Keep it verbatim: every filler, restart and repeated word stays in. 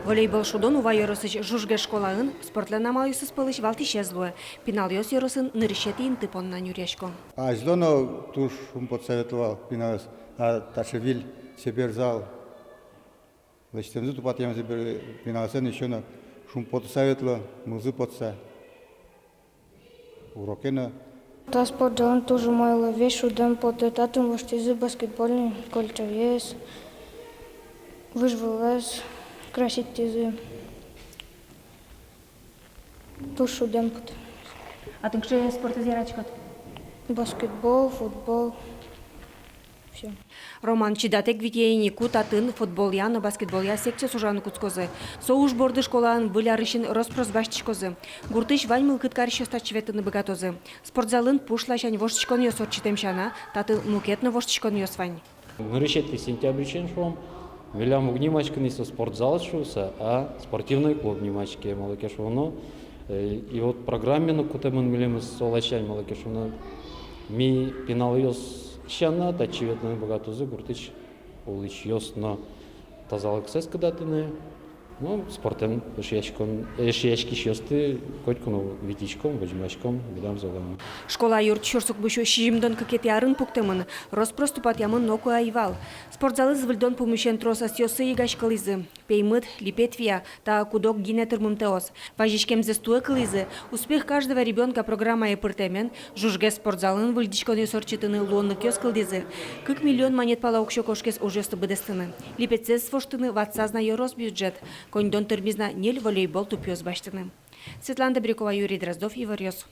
Волейбол шудон Ува ёросысь Жужгес школаын спортлэн амалъёсыз пӧлысь валтӥсез луэ. Пиналъёс ёросын нырысетӥ инты понна нюръясько. Азьло но туж шумпотыса ветло вал пиналъёс, а таӵе выль чебер зал лэсьтэмзы, тупатъямзы бере, пиналъёслэн ещё но шумпотыса ветло, мылзы потса. Урокен но. Та спортзалын туж умой луэ, весь шудэм потэ, татын воштӥзы баскетбольный кольчоез, выж вылэз краситьтӥзы. Туж шудэм потэ. А тон кыӵе спортэз яратӥськод? Баскетбол, футбол. Всё. Роман чидатэк витьэ ини, ку татын футболъя но баскетболъя секциос ужаны кутскозы. Со уж борды школаын выль арысен рос-прос басьтӥськозы. Гуртысь вань мылкыд карисьёс татчы ветлыны быгатозы. Спортзалын пуш ласянь воштӥськонъёс ортчытэм сяна, татын мукет но воштӥськонъёс вань. Нырысетӥ сентябрьысен, шуом, милям уг нимаськы ни со спортзал шуыса, а спортивный клуб нимаське, малы ке шуоно, э, и вот программе но кутэмын милемыз со ласянь, малы ке шуоно, ми пиналъёс сяна татчы ветлыны быгатозы гуртысь улӥсьёс но, тазалыксэс кыдатыны, ну, спортэн эшъяськон, эшъяськисьёсты котьку но витиськом, возьмаськом, медам золаны. Школа юрт сюрс укмыссю сизьымдон кыкетӥ арын пуктэмын, рос-прос тупатъямын ноку ӧй вал. Спортзалэз выльдон пумысен трос ӧсъёсы йыгаськылӥзы. Пеймыт, липет вия, та куд-ог гинэ тырмымтэос. Вазиськемзэс туэ кылӥзы. «Успех каждого ребёнка» программае пыртэмен, Жужгес спортзалын выльдӥськонъёс ортчытыны луонлыкъёс кылдӥзы. Кык миллион манет пала уксё кошкиз ужъёсты быдэстыны. Липетсэс воштыны ватсаз на ёрос бюджет. Коньдон тырмиз на ньыль волейбол тупъёс басьтыны. Светлана Добрякова, Юрий Дроздов, «Иворъёс».